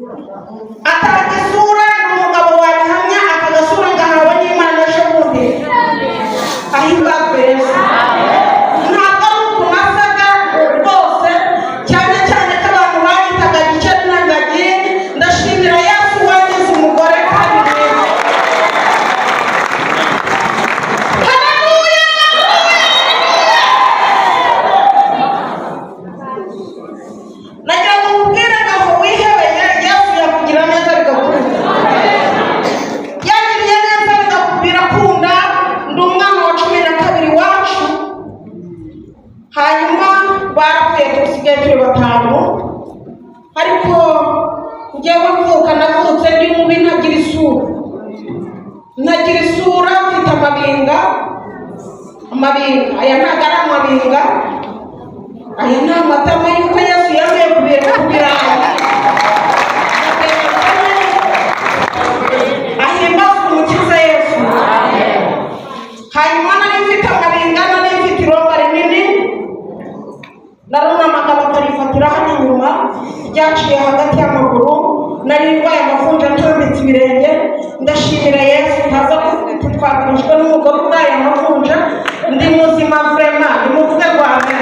Atanga isura, ni umugabo wabihamya. Aka gasura ngahawe n'Imana ejo bundi. Ahimbazwe Yesu. Ntabwo ari uku nasaga rwose, cyane cyane ko abantu banyitaga Gikeri n'Ingagi. Ndashimira Yesu wagize umugore kandi mwiza. Haleluya! Nagira ngo nkubwire ngo aho wihebeye, Yesu yakugira neza bigakunda. Yagiriye neza birakunda. Ndi umwana wa 12 iwacu. Hanyuma barapfuye, dusigaye turi batanu. Ariko njyewe mvuka, navutse ndi mubi, ntagira isura, ntagira isura, mfite amabinga. Amabinga aya ntabwo ari amabinga, aya ni amatama y'uko Yesu yambaye ku birayi. Ahimbazwe Umukiza Yesu. Hanyuma nari mfite amabinga, nari mfite iromba rinini, narunamaga bakarifatira hano inyuma, ryaciye hagati y'amaguru. Nari ndwaye amavunja, ntambitse ibirenge. Ndashimira Yesu, ntaza kuvuga ati twagurijwe n'umugore urwaye amavunja. Ndi muzima vraiment, nimuvuge ngo amen.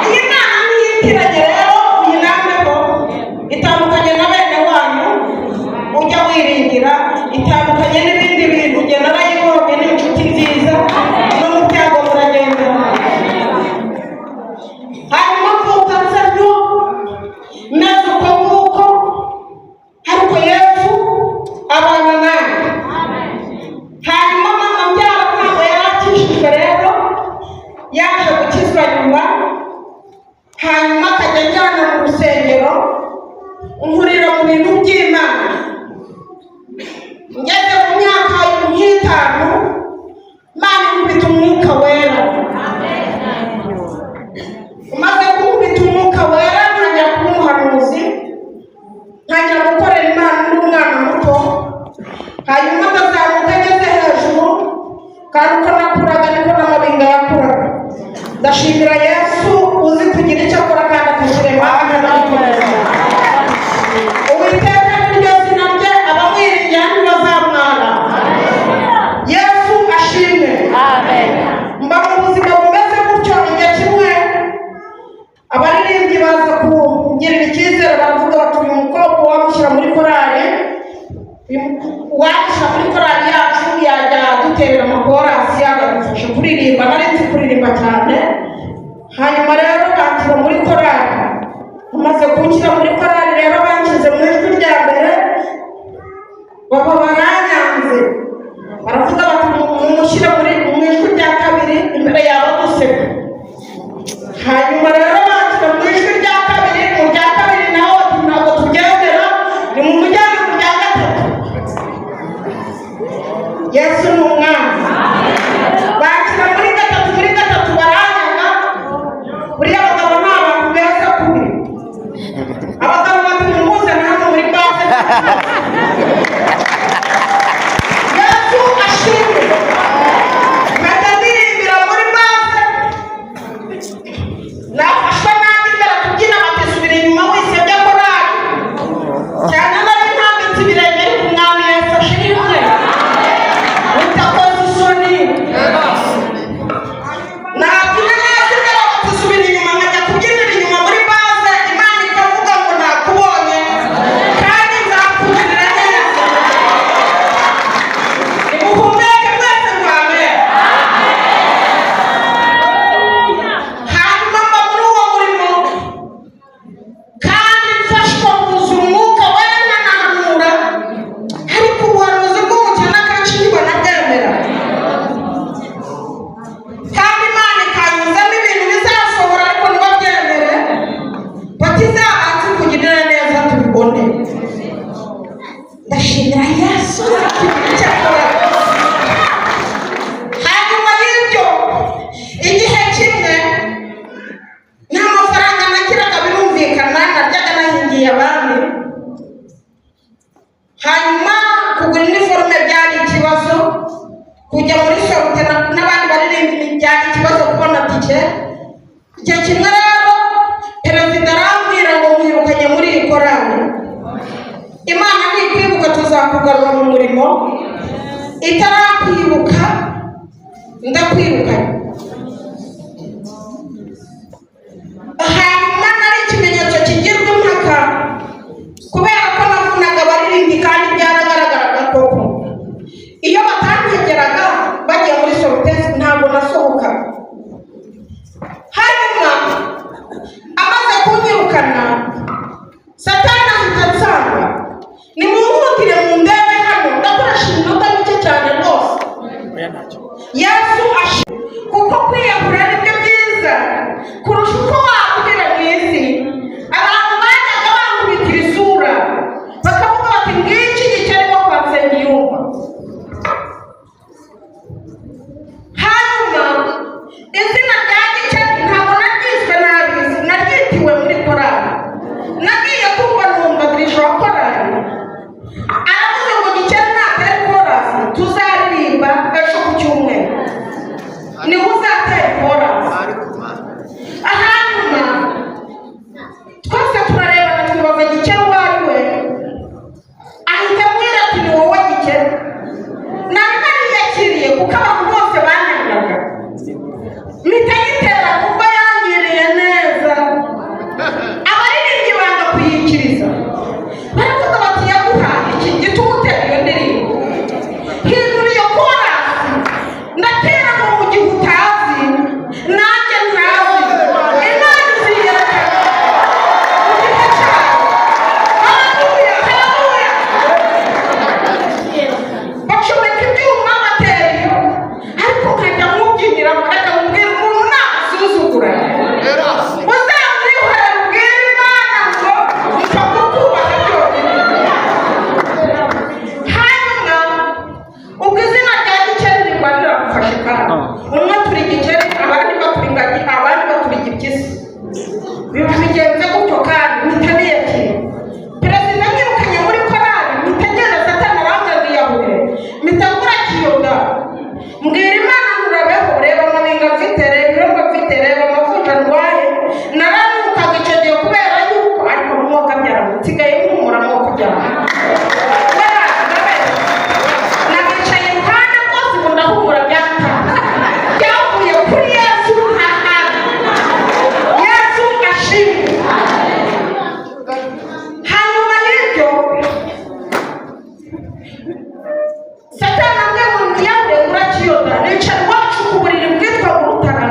Iyi nama ntiyitiranye rero, uyinambeho. Itandukanye na bene wanyu ujya wiringira, itandukanye n'ibindi bintu. Njye narayibonye, ni inshuti nziza, no mu byago muragendana. Hanyuma mvuka nsa ntyo, meze uko nguko, ariko Yesu abana nanjye. Hanyuma mama mbyara ntabwo yari akijijwe rero, yaje gukizwa nyuma. Hanyuma akajya anjyana mu rusengero, nkurira mu bintu by'Imana. Ngeze mu myaka nk'itanu, Imana inkubita Umwuka Wera. Umaze kunkubita Umwuka Wera, ntangira kuba umuhanuzi, ntangira gukorera Imana ndi umwana muto. Hanyuma ndazamuka, ngeze hejuru, kandi uko nakuraga niko n'amabinga yakuraga. Ndashimira Yesu uzi kugira icyo akora kandi akakirema, akanagikomeza. Uwiteka niryo zina rye, abamwiringira ntibazamwara. Yesu ashimwe. Mba mu buzima bumeze gutyo. Igihe kimwe abaririmbyi baza kungirira icyizere, baravuga bati: "Uyu mukobwa wamushyira muri korali, wamushyira muri korali yacu, yajya duterera amakorasi, akadufasha kuririmba." Nari nzi kuririmba cyane. Hanyuma rero banshyira muri korali. Bamaze kunshyira muri korali rero, banshyize mu ijwi rya mbere, baba baranyanze. Baravuga bati: "Mumushyire mu ijwi rya kabiri, imbere yaba duseka." Hanyuma rero banshyira mu ijwi rya kabiri. Mu rya kabiri naho bati: "Ntabwo tubyemera, ni mu mujyane mu rya gatatu." Yesu ni Umwami. Banshyira muri gatatu, muri gatatu baranyanga. Buriya abagabo ni abantu beza kubi. Abagabo bati: "Mumuzane hano muri basse." Yesu ashimwe. Nkajya ndirimbira muri basse, nafashwe nanjye imbere kubyina, bati: "Subira inyuma, wisebye korali." Cyane nari ntambitse ibirenge, ariko Umwami Yesu ashimwe utakoze isoni. Nabyina neza imbere, bati: "Subira inyuma." Nkajya kubyinira inyuma muri basse. Imana ikavuga ngo: "Nakubonye kandi nzakugirira neza." Nimuhumeke mwese ngo amen. Hanyuma mba muri uwo murimo kandi mfashwa kuzura Umwuka Wera, nkanahanura, ariko ubuhanuzi bw'umukene akenshi ntibanabyemera. Kandi Imana ikanyuzamo ibintu bizasohora, ariko ntibabyemere, bati: "Izabanze kugirira neza tubibone." Ndashimira Yesu kugira icyo akora. Hanyuma y'ibyo, igihe kimwe nta mafaranga nagiraga, birumvikana, naryaga nahingiye abandi. Hanyuma kugura iniforume byari ikibazo, kujya muri sortie n'abandi baririmbyi byari ikibazo, kubona tike. Igihe kimwe rero Biba bigenze gutyo kandi mpita niyakira. Perezida anyirukanye muri korali, mpita ngenda, Satani arambwira ngo iyahure, mpita ngura kiyoda, mbwira Imana ngo urabeho, reba amabinga mfite, reba iromba mfite, reba amavunja ndwaye. Naranukaga icyo gihe kubera yuko, ariko mwuka byara nsigaye mpumura, mwuka byara. Nabicaye iruhande rwose, ubu ndahumura, byataha byavuye kuri Yesu. Nta hantu, Yesu ashimwe. Hanyuma y'ibyo, Satani ambwiye ngo ntiyahure urakiyoda, nicara iwacu ku buriri bwitwa urutara.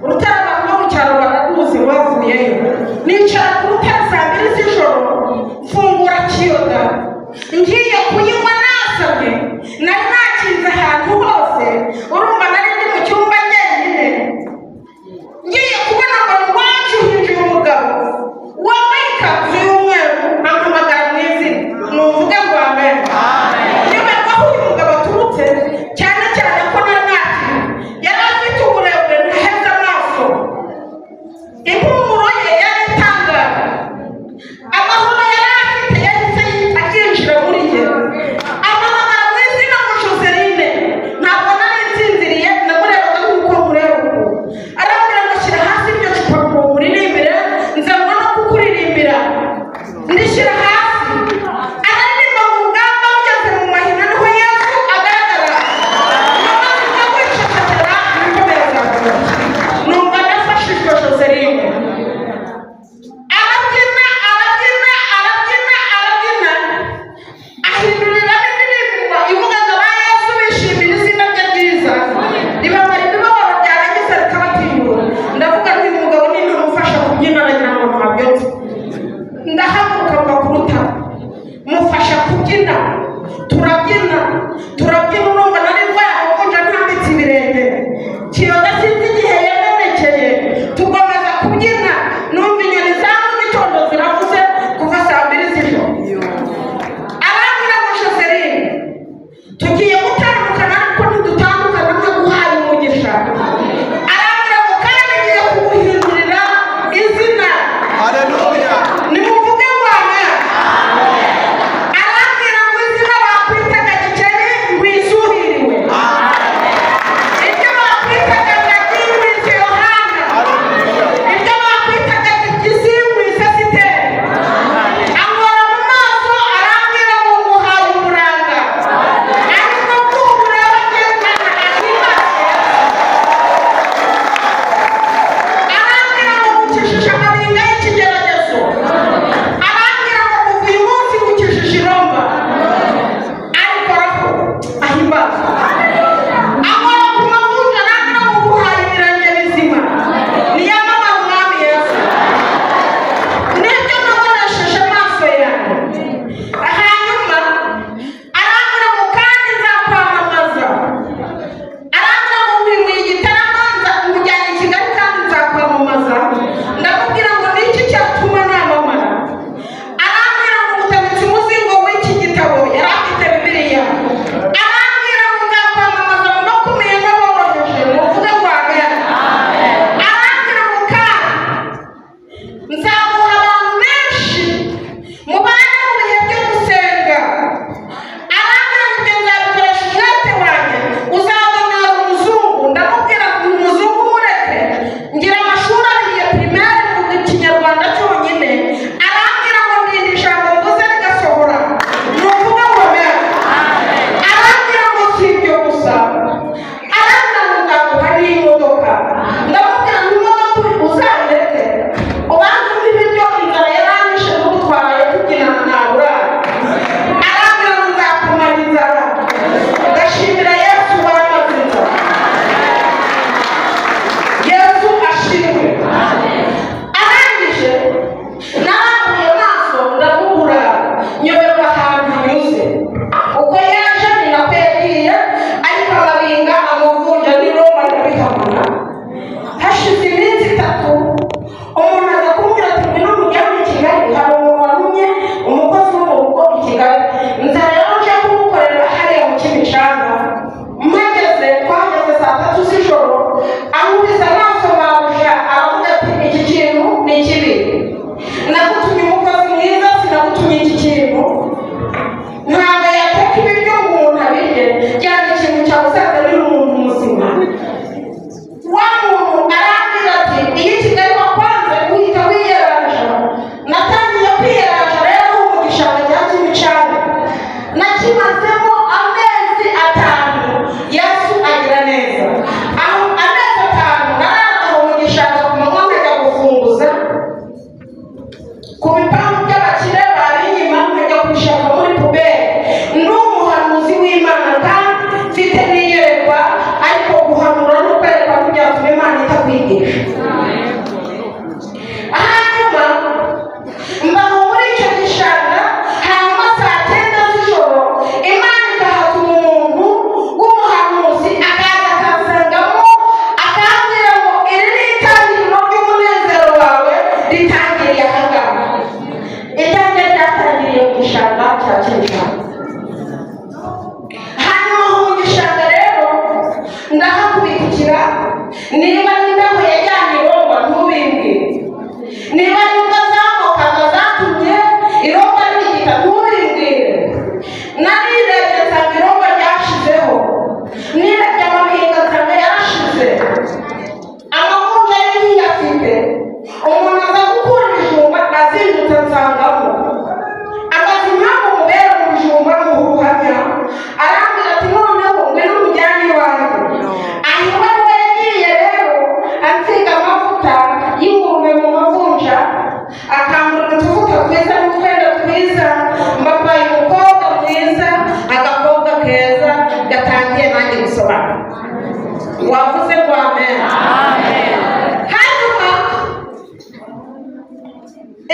Urutara abantu bo mu cyaro bararuzi, bavuyeyo. Nicara ku rutara saa 2 z'ijoro, mfungura kiyoda, ngiye kuyinywa nasabye. Nari nakinze ahantu hose, urumva nari ndi mu cyumba njyenyine. Ngiye kubona ngo iwacu hinjiye umugabo wambaye ikanzu y'umweru, ampamagara mu izina. Nuvuge ngo amen. Niba aho uyu mugabo aturutse, cyane cyane ko nari nakiriwe, yari afite uburebure ntaheze amaso, impumuro ye yari itangaje, amahoro yari afite yahise akinjira muri njye. Ampamagara mu izina ngo Joseline. Ntabwo nari nsinziriye, namurebaga nk'uko nkureba ubu. Arambwira ngo shyira hasi iryo cupa ngo nkuririmbire, nzanwa no kukuririmbira. Ndishyira hasi, araririmba mu rugamba, rugeze mu mahina niho Yesu agaragara. Namaze kwicecekera, ibikomereza, numva ndafashijwe. Joseline.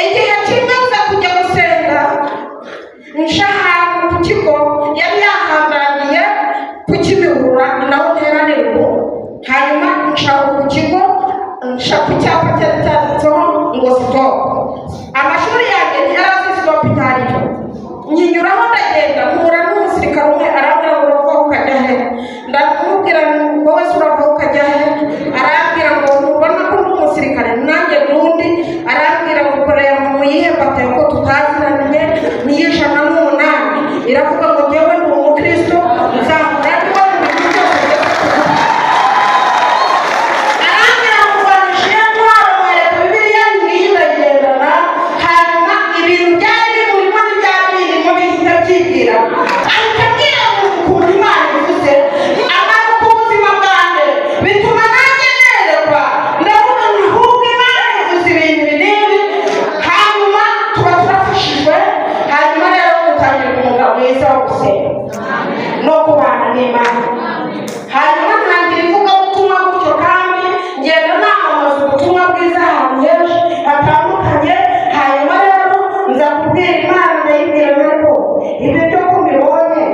Igihe kimwe nza kujya gusenga, nca ahantu ku kigo yari yahambangiye ku Kimihurura, ni naho nteranira ubu. Hanyuma nca ku kigo, nca ku cyapa cyari cyanditseho ngo "Stop". Amashuri yanjye ntiyari azi stop icyo ari cyo. Nyinyuraho ndagenda, mpura n'umusirikare umwe, arambwira ngo: "Urava ukajya he?" Ndamubwira ngo: "Wowe se urava ukajya he?" Arambwira ngo: "Ntubona ko ndi umusirikare nanjye n'undi?" Arambwira ngo: "Korera mu yihe batayo ko tutaziranye?" Ni 108. Iravuga ngo njyewe ndi umukristo, nzahora ndiwe mu bintu byose bigeze ku. Arambwira ngo: "Urwanisha iyo ntwaro?" Mwereka Bibiliya, ngiyi ndagendana. Hanyuma ibintu byari bimurimo n'ibyari birimo bihita byibwira, ahita abwira ngo ukuntu Imana ivuze amanuka ubuzima bwanjye, bituma nanjye nerekwa. Ndavuga ngo ahubwo Imana ivuze ibintu binini. Hanyuma tuba turafashijwe. Hanyuma rero dutangira umwuga mwiza wo gusenga no kubana n'Imana. Hanyuma ntangira ivugabutumwa gutyo, kandi ngenda namamaza ubutumwa bwiza ahantu henshi hatandukanye. Hanyuma rero nza kubwira Imana, ndayibwira ariko ibyo byo ko mbibonye,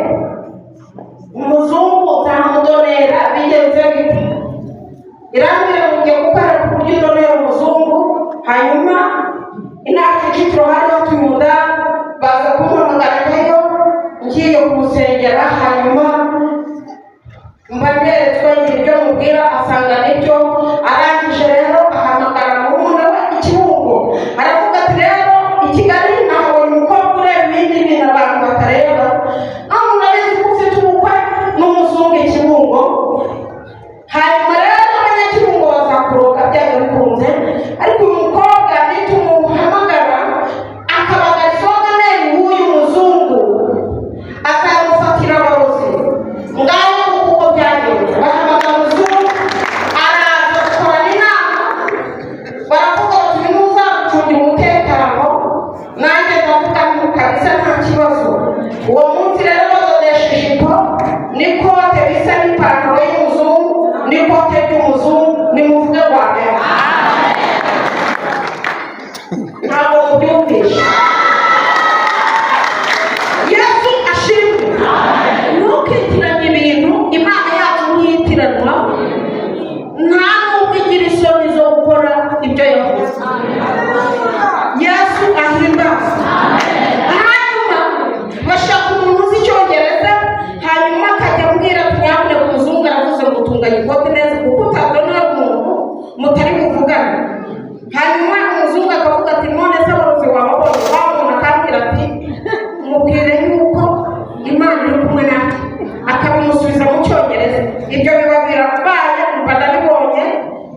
umuzungu nzamudonera bigenze bite? Irambwira ngo ngiye gukora ku buryo udonera umuzungu. Hanyuma inaha Kicukiro hari hatuye umudamu, baza kumuhamagara njyayo ngiye kumusengera. Hanyuma mba neretswe, ngira ibyo mubwira, asanga nibyo. Arangije rero ahamagara murumuna we i Kibungo, aravuga ati: "Rero i Kigali nahabonye umukobwa ureba ibindi bintu abantu batareba. None urabizi ko ufite ubukwe n'umuzungu i Kibungo. Hanyuma rero abanyakibungo bazakuroga byanga bikunze, ariko uyu mukobwa nitumuhamagara akaba gasoganeri w'uyu muzungu, azamufatira abarozi." Ngaho kuko byagenze, bahamagara umuzungu, araza, dukorana inama, baravuga bati: "Uyu ntuzagucungira umutekano." Nanjye ndavuga nti: "Kabisa nta kibazo." Uwo munsi rero badodesha ijipo n'ikote bisa n'ipantaro y'umuzungu n'ikote ry'umuzungu. Nimuvuge ngo amen. Ntabwo mubyumvishe. Yesu ashimwe. Ntukitiranye ibintu. Imana yacu ntiyitiranwa, nta nubwo igira isoni zo gukora ibyo yavuze. Yesu ahimbazwe. Hanyuma bashaka umuntu uzi Icyongereza, hanyuma akajya ambwira ati: "Nyamuneka, umuzungu aravuze ngo tunganya ikote neza, kuko utadonera umuntu mutari buvugane." Hanyuma umuzungu akavuga ati: "None se abarozi wababonye?" Wa muntu akambwira ati: "Mubwire yuko Imana iri kumwe natwe." Akabimusubiza mu Cyongereza. Ibyo biba birabaye, mba ndabibonye.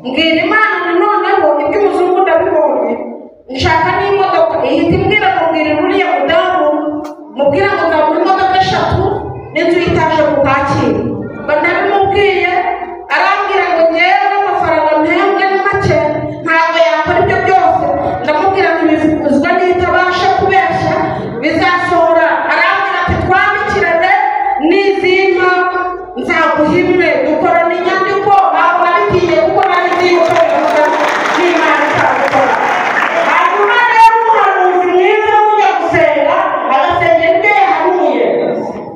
Mbwira Imana nti: "Noneho iby'umuzungu ndabibonye, nshaka n'imodoka." Ihita imbwira ngo: "Mbwirira uriya mudamu, mubwira ngo nzamura imodoka eshatu n'inzu y'itaje ku Kacyiru." Mba ndabimubwiye, arambwira ngo: "Ngewe amafaranga mpembwe ni make, ntabwo yakora ibyo byose." Ndamubwira ngo: "Ibivuzwa n'itabasha kubeshya, bizasohora." Arambwira ati: "Twandikirane, nizimpa nzaguha imwe." Dukorana inyandiko. Ntabwo nabitinye kuko nari nzi yuko bivuga n'Imana itabikora. Hanyuma rero umuhanuzi mwiza ujya gusenga agasengera ibyo yahanuye.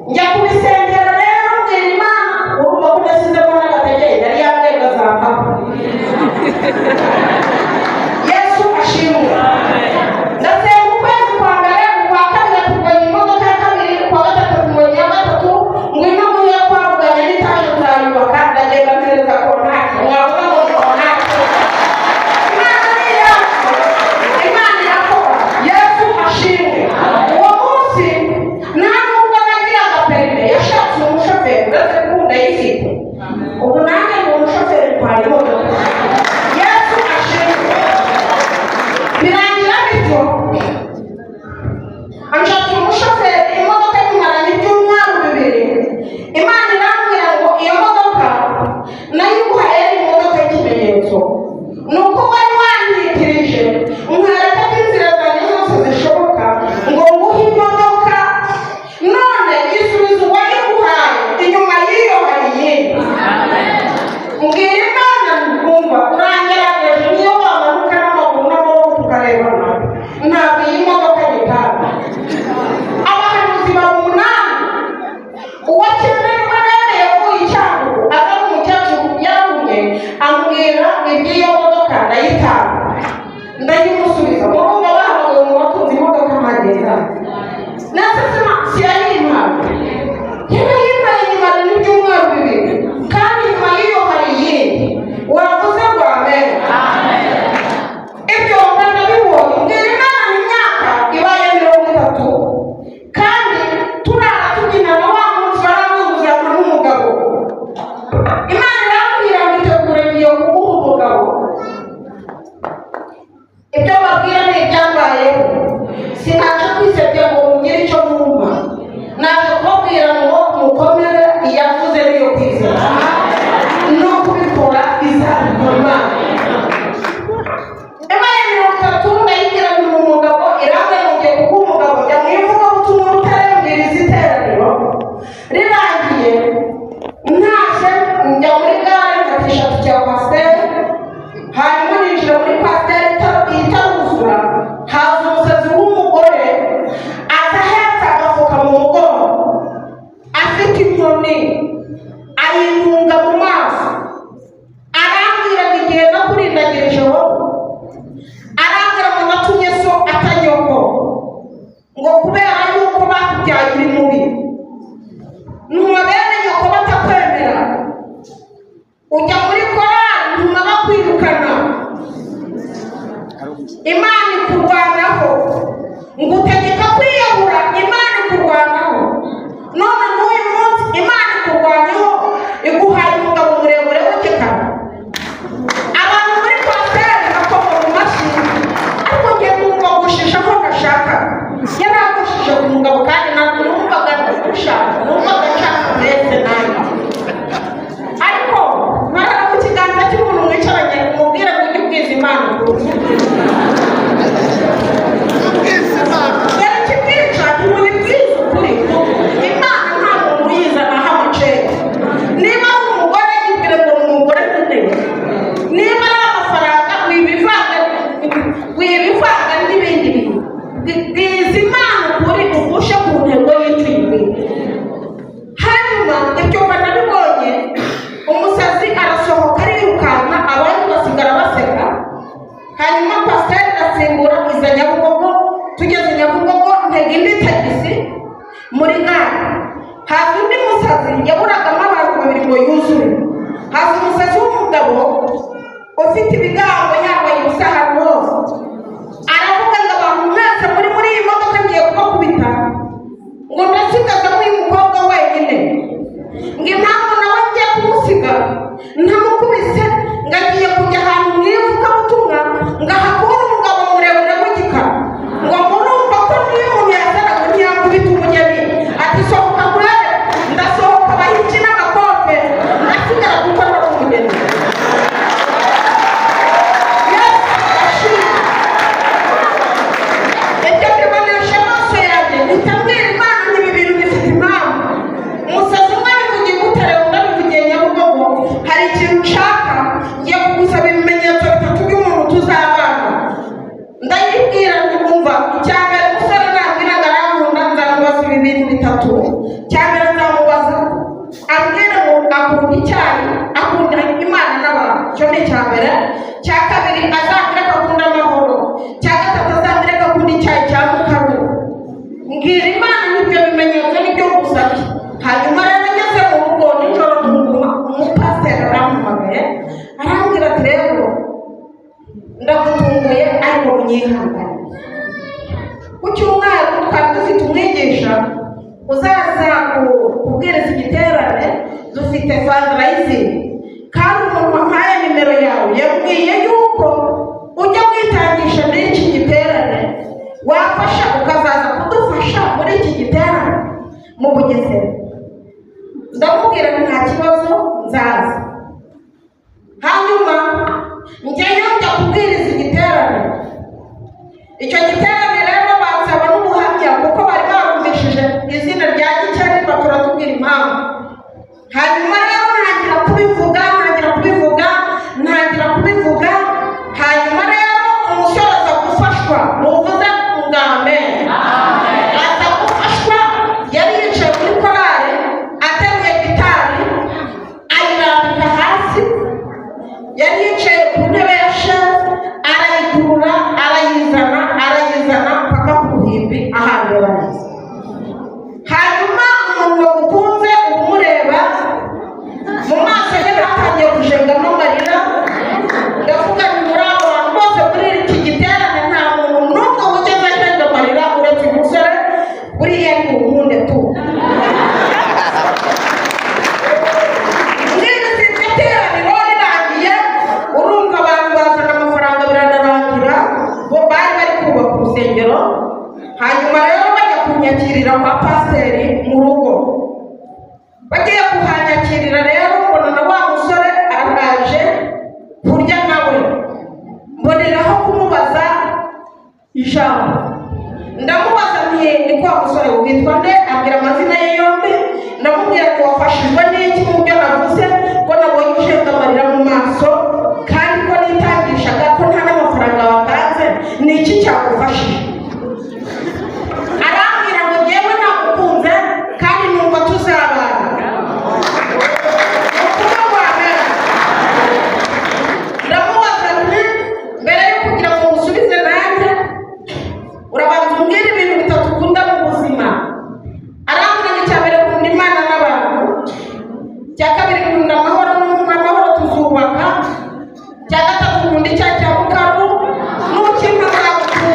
Njya kubisengera rero, mbwira Imana, urumva ko nasize Imana ikurwanaho, ngutegeka kwiyahura, Imana ikurwanaho. None n'uyu munsi Imana ikurwanyeho, iguhaye umugabo muremure w'igikara. Abantu muri kwasiteri bakoma mu mashyi, ariko ngiye numva gushisha ko ntashaka. Yaragushije ku mugabo, kandi ntabwo numvaga gushaka, numvaga nshaka mbese nanjye. Ariko nkarara mu kiganza cy'umuntu mwicaranye, umubwire ngo ujye ubwiza Imana ukuri. Dore ikibwica, ntimubibwize ukuri. Imana nta muntu uyizanaho amaceri. Niba ari umugore, yibwire ngo ni umugore nkeneye. Niba ari amafaranga, wibivanga, wibivanga n'ibindi bintu. Bwiza Imana ukuri, ugushe ku ntego y'icyo uyibwira. Hanyuma ibyo mba nabibonye, umusazi arasohoka arirukanka, abandi basigara baseka. Hanyuma pasiteri irasimbura iza Nyabugogo. Tugeze Nyabugogo, ntega indi tagisi. Muri gare haza undi musazi, yaburagamo abantu babiri ngo yuzure. Haza umusazi w'umugabo ufite ibigango, yambaye ubusa ahantu hose. Aravuga ngo: "Abantu mwese muri iyi modoka ngiye kubakubita, ngo ndasigazamo uyu mukobwa wenyine, ngo impamvu nawe ngiye kumusiga ntamukubise, ngo agiye kujya ahantu mu ivugabutumwa, ngo ahakure umugabo muremure w'igikara, ngo murumva ko niyo umuntu yazanaga ntiyakubita umugeni." Ati: "Sohoka nkurebe." Ndasohoka, bahici n'amakofe, ndasigara kuko nari umugeni. Yesu ashimwe. Ibyo mbibonesha amaso yanjye, mpita mbwira Imana nti: "Ibi bintu bifite impamvu. Umusazi umwe abivugiye i Butare, undi abivugiye Nyabugogo. Hari ikintu nshaka, ngiye kugusaba ibimenyetso bitatu by'umuntu tuzabana." Ndayibwira nti: "Wumva, icya mbere, umusore nambwira ngo arankunda, nzamubaza ibi bintu bitatu. Icya mbere nzamubaza ambwira ngo akunda icyayi, akunda Imana n'abantu. Icyo ni icya mbere. Icya kabiri, azambwira ko akunda amahoro. Icya gatatu, azambwira ko akunda icyayi cya mukaru." Mbwira Imana n'ibyo bimenyetso nibyo ngusabye. Hanyuma rero ngeze mu rugo nijoro, ntunguma umupasiteri arampamagaye, arambwira ati: "Rero ndagutunguye, ariko munyihangane. Ku cyumweru twari dufite umwigisha uzaza kubwiriza igiterane, dufite fundraising, kandi umuntu wampaye nimero yawe yabwiye yuko ujya witangisha muri iki giterane, wafasha ukazaza kudufasha muri iki giterane mu Bugesera." Ndamubwira nti: "Nta kibazo, nzaza." Hanyuma njyayo, njya kubwiriza igiterane. Icyo giterane rero bansaba n'ubuhamya, kuko bari barumvishije izina rya Gikeri, baturatubwira impamvu. Hanyuma rero ntangira kubivuga, ntangira kubivuga, ntangira kubivuga. Hanyuma rero umusore aza gufashwa. Muvuze ngo amen. Aza gufashwa. Yari yicaye muri korari ateruye gitari, ayirambika hasi. Yari yicaye ku ntebe ya chaise, arayikurura, arayizana, arayizana mpaka ku ruhimbi ahantu barize. Hanyuma umuntu wagukunze umureba mu maso ye hatangiye kujengamo amarira. Ndavuga nti: "Muri abo bantu bose muri iki giterane, nta muntu n'umwe wigeze ajenga amarira uretse uyu musore. Buriya ni unkunde tu." Mwiriza iryo teraniro rirangiye, urumva abantu bazana amafaranga, biranarangira bo bari bari kubaka urusengero. Hanyuma rero bajya kunyakirira kwa pasiteri mu rugo. Bagiye kuhanyakirira rero, mbona na wa musore araje kurya nawe. Mboneraho kumubaza ijambo. Ndamubaza nti: "Ni kwa musore witwa nde?" Abwira amazina ye yombi. Ndamubwira ngo: "Wafashijwe n'iki mu byo navuze, ko nabonye ushinzwe amarira mu maso, kandi ko nitangishaga, ko nta n'amafaranga watanze, ni iki cyagufashije?" Arambwira ngo: "Njyewe nagukunze kandi numva tuzabana." Ni ukuvuga ngo amen. Ndamubaza nti: "Mbere yo kugira ngo ngusubize nanjye, urabanza umbwire ibintu bitatu ukunda mu buzima." Arambwira ngo: "Icya mbere, nkunda Imana n'abantu. Icya kabiri, nkunda amahoro, n'amahoro tuzubaka. Icya gatatu, nkunda icyayi cya mukaru, nukimpa nzagukunda."